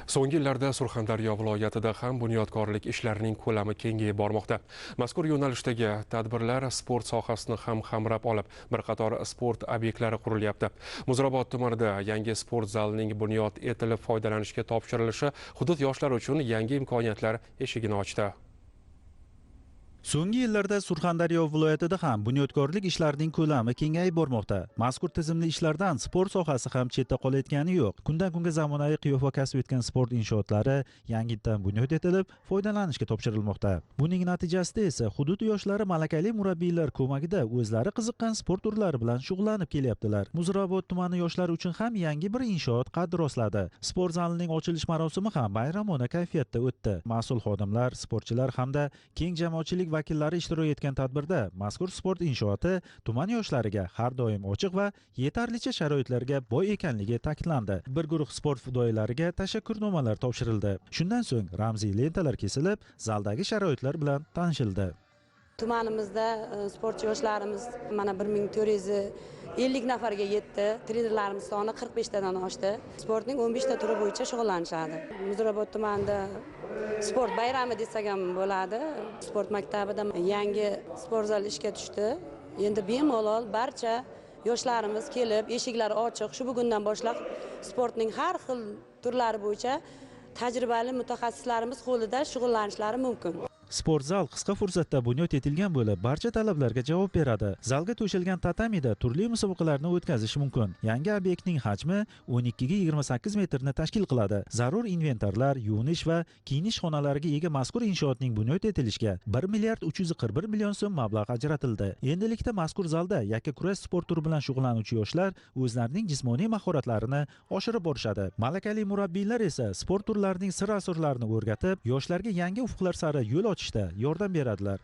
So'nggi yillarda Surxondaryo viloyatida ham bunyodkorlik ishlarining ko'lami kengayib bormoqda. Mazkur yo'nalishdagi tadbirlar sport sohasini ham qamrab olib, bir qator sport obyektlari qurilyapti. Muzrabot tumanida yangi sport zalining bunyod etilib foydalanishga topshirilishi hudud yoshlari uchun yangi imkoniyatlar eshigini ochdi. So'nggi yillarda Surxondaryo viloyatida ham bunyodkorlik ishlarining ko'lami kengayib bormoqda. Mazkur tizimli ishlardan sport sohasi ham chetda qolayotgani yo'q. Kundan kunga zamonaviy qiyofa kasb etgan sport inshootlari yangidan bunyod etilib, foydalanishga topshirilmoqda. Buning natijasida esa hudud yoshlari malakali murabbiylar ko'magida o'zlari qiziqqan sport turlari bilan shug'ullanib kelyaptilar. Muzrabot tumani yoshlari uchun ham yangi bir inshoot qad rostladi. Sport zalining ochilish marosimi ham bayramona kayfiyatda o'tdi. Mas'ul xodimlar, sportchilar hamda keng jamoatchilik vakillari ishtirok etgan tadbirda mazkur sport inshooti tuman yoshlariga har doim ochiq va yetarlicha sharoitlarga boy ekanligi ta'kidlandi. Bir guruh sport fidoyilariga tashakkurnomalar topshirildi. Shundan so'ng ramziy lentalar kesilib, zaldagi sharoitlar bilan tanishildi. Tumanimizda sportchi yoshlarimiz mana 1450 nafarga yetdi. Trenerlarimiz soni 45 tadan oshdi. Sportning 15 ta turi bo'yicha shug'ullanishadi. Muzrabot tumanida sport bayrami desak ham bo'ladi. Sport maktabida yangi sport zal ishga tushdi. Endi bemalol barcha yoshlarimiz kelib, eshiklari ochiq. Shu bugundan boshlab sportning har xil turlari bo'yicha tajribali mutaxassislarimiz qo'lida shug'ullanishlari mumkin. Sport zal qisqa fursatda bunyod etilgan bo'lib, barcha talablarga javob beradi. Zalga to'shalgan tatamida turli musobaqalarni o'tkazish mumkin. Yangi obyektning hajmi 12 ga 28 metrni tashkil qiladi. Zarur inventarlar, yuvinish va kiyinish xonalariga ega mazkur inshootning bunyod etilishiga 1 milliard 341 million so'm mablag' ajratildi. Endilikda mazkur zalda yakka kurash sport turi bilan shug'ullanuvchi yoshlar o'zlarining jismoniy mahoratlarini oshirib borishadi. Malakali murabbiylar esa sport turlarining sir asrorlarini o'rgatib, yoshlarga yangi ufqlar sari yo'l ochishda yordam beradilar.